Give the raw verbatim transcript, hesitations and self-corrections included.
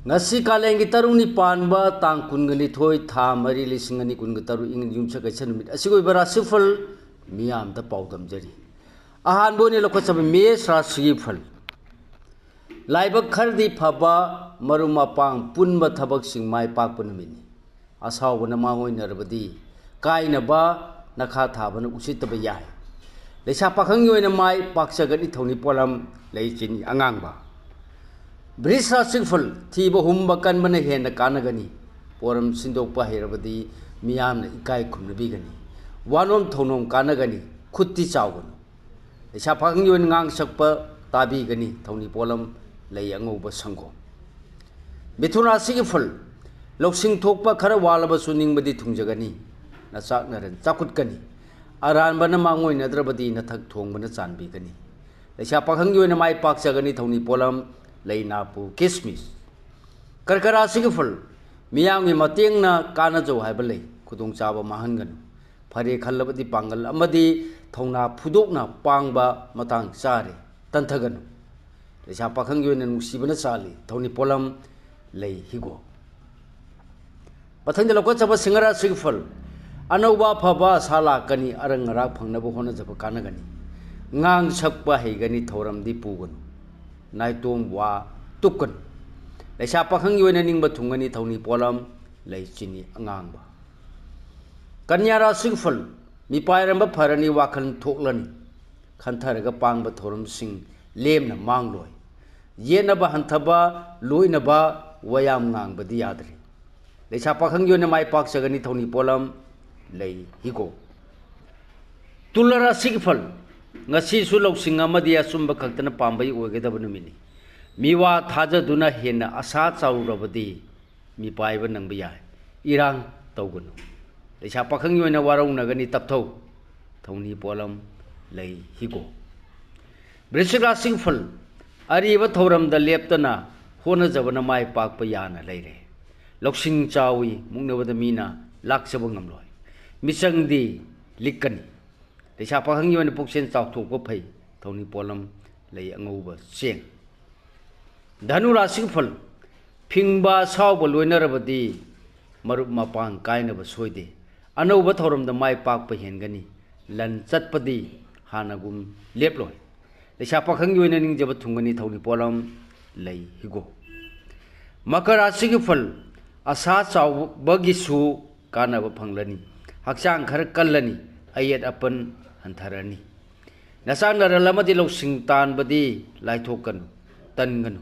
ꯉꯁꯤ ꯀꯥꯂꯦꯟꯒꯤ ꯇꯔꯨꯛꯅꯤ ꯄꯥꯟꯕ ꯇꯥꯡ ꯀꯨꯟꯒ ꯅꯤꯊꯣꯏ, ꯊꯥ ꯃꯔꯤ, ꯂꯤꯁꯤꯡ ꯑꯅꯤ ꯀꯨꯟꯒ ꯇꯔꯨꯛ, ꯏꯪ ꯌꯨꯝꯁꯀꯩꯁ ꯅꯨꯃꯤꯠ ꯑꯁꯤꯒꯤ ꯑꯣꯏꯕ ꯔꯥꯁꯤꯐꯜ ꯃꯤꯌꯥꯝꯗ ꯄꯥꯎꯗꯝꯖꯔꯤ꯫ ꯑꯍꯥꯟꯕ ꯑꯣꯏꯅ ꯂꯧꯈꯠꯆꯕ ꯃꯦꯁ ꯔꯥꯁꯤꯒꯤ ꯐꯜ꯫ ꯂꯥꯏꯕꯛ ꯈꯔꯗꯤ ꯐꯕ, ꯃꯔꯨꯞ ꯃꯄꯥꯡ ꯄꯨꯟꯕ ꯊꯕꯛꯁꯤꯡ ꯃꯥꯏ ꯄꯥꯛꯄ ꯅꯨꯃꯤꯠꯅꯤ꯫ ꯑꯁꯥꯎꯕꯅ ꯃꯥꯡꯑꯣꯏꯅꯔꯕꯗꯤ ꯀꯥꯏꯅꯕ, ꯅꯈꯥ ꯊꯥꯕꯅ ꯎꯁꯤꯠꯇꯕ ꯌꯥꯏ꯫ ꯂꯩꯁꯥ ꯄꯥꯈꯪꯒꯤ ꯑꯣꯏꯅ ꯃꯥꯏ ꯄꯥꯛꯆꯒꯅꯤ ꯊꯧꯅꯤ ꯄꯣꯠꯂꯝ ꯂꯩ ꯆꯤꯅꯤ ꯑꯉꯥꯡꯕ꯫ ꯕ꯭ꯔꯤꯖ ꯔꯥꯁꯤꯐꯜ ꯊꯤꯕ ꯍꯨꯝꯕ ꯀꯟꯕꯅ ꯍꯦꯟꯅ ꯀꯥꯟꯅꯒꯅꯤ꯫ ꯄꯣꯔꯝ ꯁꯤꯟꯗꯣꯛꯄ ꯍꯩꯔꯕꯗꯤ ꯃꯤꯌꯥꯝꯅ ꯏꯀꯥꯏ ꯈꯨꯝꯅꯕꯤꯒꯅꯤ꯫ ꯋꯥꯅꯣꯝ ꯊꯧꯅꯣꯝ ꯀꯥꯟꯅꯒꯅꯤ, ꯈꯨꯠꯇꯤ ꯆꯥꯎꯒꯅꯨ꯫ ꯂꯩꯁꯥ ꯄꯥꯈꯪꯒꯤ ꯑꯣꯏꯅ ꯉꯥꯡ ꯁꯛꯄ ꯇꯥꯕꯤꯒꯅꯤ ꯊꯧꯅꯤ ꯄꯣꯠꯂꯝ ꯂꯩ ꯑꯉꯧꯕ ꯁꯪꯒꯣꯝ꯫ ꯃꯤꯊꯨꯟ ꯔꯥꯁꯤꯒꯤ ꯐꯜ꯫ ꯂꯧꯁꯤꯡ ꯊꯣꯛꯄ ꯈꯔ ꯋꯥꯠꯂꯕꯁꯨ ꯅꯤꯡꯕꯗꯤ ꯊꯨꯡꯖꯒꯅꯤ꯫ ꯅꯆꯥꯛ ꯅꯔꯟ ꯆꯥꯎꯈꯠꯀꯅꯤ꯫ ꯑꯔꯥꯟꯕꯅ ꯃꯥꯡꯑꯣꯏꯅꯗ꯭ꯔꯕꯗꯤ ꯅꯊꯛ ꯊꯣꯡꯕꯅ ꯆꯥꯟꯕꯤꯒꯅꯤ꯫ ꯂꯩꯁꯥ ꯄꯥꯈꯪꯒꯤ ꯑꯣꯏꯅ ꯃꯥꯏ ꯄꯥꯛꯆꯒꯅꯤ ꯊꯧꯅꯤ ꯄꯣꯠꯂꯝ ꯂꯩ ꯅꯥꯄꯨ ꯀꯤꯁꯃꯤꯁ꯫ ꯀꯔꯀ ꯔꯥꯁꯤꯒꯤ ꯐꯜ꯫ ꯃꯤꯌꯥꯝꯒꯤ ꯃꯇꯦꯡꯅ ꯀꯥꯟꯅꯖꯧ ꯍꯥꯏꯕ ꯂꯩ, ꯈꯨꯗꯣꯡꯆꯥꯕ ꯃꯥꯡꯍꯟꯒꯅꯨ꯫ ꯐꯔꯦ ꯈꯜꯂꯕꯗꯤ ꯄꯥꯡꯒꯜ ꯑꯃꯗꯤ ꯊꯧꯅꯥ ꯐꯨꯗꯣꯛꯅ ꯄꯥꯡꯕ ꯃꯇꯥꯡ ꯆꯥꯔꯦ, ꯇꯟꯊꯒꯅꯨ꯫ ꯂꯩꯁꯥ ꯄꯥꯈꯪꯒꯤ ꯑꯣꯏꯅ ꯅꯨꯡꯁꯤꯕꯅ ꯆꯥꯜꯂꯤ ꯊꯧꯅꯤ ꯄꯣꯠꯂꯝ ꯂꯩ ꯍꯤꯒꯣꯛ꯫ ꯃꯊꯪꯗ ꯂꯧꯈꯠꯆꯕ ꯁꯤꯡꯍ ꯔꯥꯁꯤꯒꯤ ꯐꯜ꯫ ꯑꯅꯧꯕ ꯑꯐꯕ ꯑꯁꯥ ꯂꯥꯛꯀꯅꯤ, ꯑꯔꯪ ꯑꯔꯥꯛ ꯐꯪꯅꯕ ꯍꯣꯠꯅꯖꯕ ꯀꯥꯟꯅꯒꯅꯤ꯫ ꯉꯥꯡ ꯁꯛꯄ ꯍꯩꯒꯅꯤ, ꯊꯧꯔꯝꯗꯤ ꯄꯨꯒꯅꯨ꯫ ꯅꯥꯏꯇꯣꯝ ꯋꯥ ꯇꯨꯞꯀꯅꯨ꯫ ꯂꯩꯁꯥ ꯄꯥꯈꯪꯒꯤ ꯑꯣꯏꯅ ꯅꯤꯡꯕ ꯊꯨꯡꯒꯅꯤ ꯊꯧꯅꯤ ꯄꯣꯠꯂꯝ ꯂꯩ ꯆꯤꯅꯤ ꯑꯉꯥꯡꯕ꯫ ꯀꯟꯌꯥ ꯔꯥꯁꯤꯒꯤ ꯐꯜ꯫ ꯃꯤꯄꯥꯏꯔꯝꯕ ꯐꯔꯅꯤ, ꯋꯥꯈꯜ ꯊꯣꯛꯂꯅꯤ꯫ ꯈꯟꯊꯔꯒ ꯄꯥꯡꯕ ꯊꯧꯔꯝꯁꯤꯡ ꯂꯦꯝꯅ ꯃꯥꯡꯂꯣꯏ꯫ ꯌꯦꯠꯅꯕ ꯍꯟꯊꯕ, ꯂꯣꯏꯅꯕ ꯋꯥꯌꯥꯝ ꯉꯥꯡꯕꯗꯤ ꯌꯥꯗ꯭ꯔꯤ꯫ ꯂꯩꯁꯥ ꯄꯥꯈꯪꯒꯤ ꯑꯣꯏꯅ ꯃꯥꯏ ꯄꯥꯛꯆꯒꯅꯤ ꯊꯧꯅꯤ ꯄꯣꯠꯂꯝ ꯂꯩ ꯍꯤꯒꯣꯛ꯫ ꯇꯨꯂꯥ ꯔꯥꯁꯤꯒꯤ ꯐꯜ꯫ ꯉꯁꯤꯁꯨ ꯂꯧꯁꯤꯡ ꯑꯃꯗꯤ ꯑꯆꯨꯝꯕ ꯈꯛꯇꯅ ꯄꯥꯝꯕꯩ ꯑꯣꯏꯒꯗꯕ ꯅꯨꯃꯤꯠꯅꯤ꯫ ꯃꯤꯋꯥ ꯊꯥꯖꯗꯨꯅ ꯍꯦꯟꯅ ꯑꯁꯥ ꯆꯥꯎꯔꯨꯔꯕꯗꯤ ꯃꯤꯄꯥꯏꯕ ꯅꯪꯕ ꯌꯥꯏ꯫ ꯏꯔꯥꯡ ꯇꯧꯒꯅꯨ꯫ ꯂꯩꯁꯥ ꯄꯥꯈꯪꯒꯤ ꯑꯣꯏꯅ ꯋꯥꯔꯧꯅꯒꯅꯤ, ꯇꯞꯊꯧ꯫ ꯊꯧꯅꯤ ꯄꯣꯠꯂꯝ ꯂꯩ ꯍꯤꯒꯣꯛ꯫ ꯕ꯭ꯔꯤꯁꯤꯛ ꯔꯥꯁꯤꯒꯤ ꯐꯜ꯫ ꯑꯔꯤꯕ ꯊꯧꯔꯝꯗ ꯂꯦꯞꯇꯅ ꯍꯣꯠꯅꯖꯕꯅ ꯃꯥꯏ ꯄꯥꯛꯄ ꯌꯥꯅ ꯂꯩꯔꯦ꯫ ꯂꯧꯁꯤꯡ ꯆꯥꯎꯏ, ꯃꯨꯛꯅꯕꯗ ꯃꯤꯅ ꯂꯥꯛꯆꯕ ꯉꯝꯂꯣꯏ꯫ ꯃꯤꯆꯪꯗꯤ ꯂꯤꯛꯀꯅꯤ꯫ ꯂꯩꯁꯥ ꯄꯥꯈꯪꯒꯤ ꯑꯣꯏꯅ ꯄꯨꯛꯆꯦꯜ ꯆꯥꯎꯊꯣꯛꯄ ꯐꯩ꯫ ꯊꯧꯅꯤ ꯄꯣꯠꯂꯝ ꯂꯩ ꯑꯉꯧꯕ ꯆꯦꯡ꯫ ꯙꯅꯨ ꯔꯥꯁꯤꯒꯤ ꯐꯜ꯫ ꯐꯤꯡꯕ ꯑꯁꯥꯎꯕ ꯂꯣꯏꯅꯔꯕꯗꯤ ꯃꯔꯨꯞ ꯃꯄꯥꯡ ꯀꯥꯏꯅꯕ ꯁꯣꯏꯗꯦ꯫ ꯑꯅꯧꯕ ꯊꯧꯔꯝꯗ ꯃꯥꯏ ꯄꯥꯛꯄ ꯍꯦꯟꯒꯅꯤ꯫ ꯂꯟ ꯆꯠꯄꯗꯤ ꯍꯥꯟꯅꯒꯨꯝ ꯂꯦꯞꯂꯣꯏ꯫ ꯂꯩꯁꯥ ꯄꯥꯈꯪꯒꯤ ꯑꯣꯏꯅ ꯅꯤꯡꯖꯕ ꯊꯨꯡꯒꯅꯤ꯫ ꯊꯧꯔꯤ ꯄꯣꯠꯂꯝ ꯂꯩ ꯍꯤꯒꯣꯛ꯫ ꯃꯀꯔ ꯔꯥꯁꯤꯒꯤ ꯐꯜ: ꯑꯁꯥ ꯆꯥꯎꯕꯒꯤꯁꯨ ꯀꯥꯟꯅꯕ ꯐꯪꯂꯅꯤ꯫ ꯍꯛꯆꯥꯡ ꯈꯔ ꯀꯜꯂꯅꯤ꯫ ꯑꯌꯦꯠ ꯑꯄꯟ ꯍꯟꯊꯔꯅꯤ꯫ ꯅꯆꯥ ꯅꯔꯜ ꯑꯃꯗꯤ ꯂꯧꯁꯤꯡ ꯇꯥꯟꯕꯗꯤ ꯂꯥꯏꯊꯣꯛꯀꯅꯨ, ꯇꯟꯒꯅꯨ꯫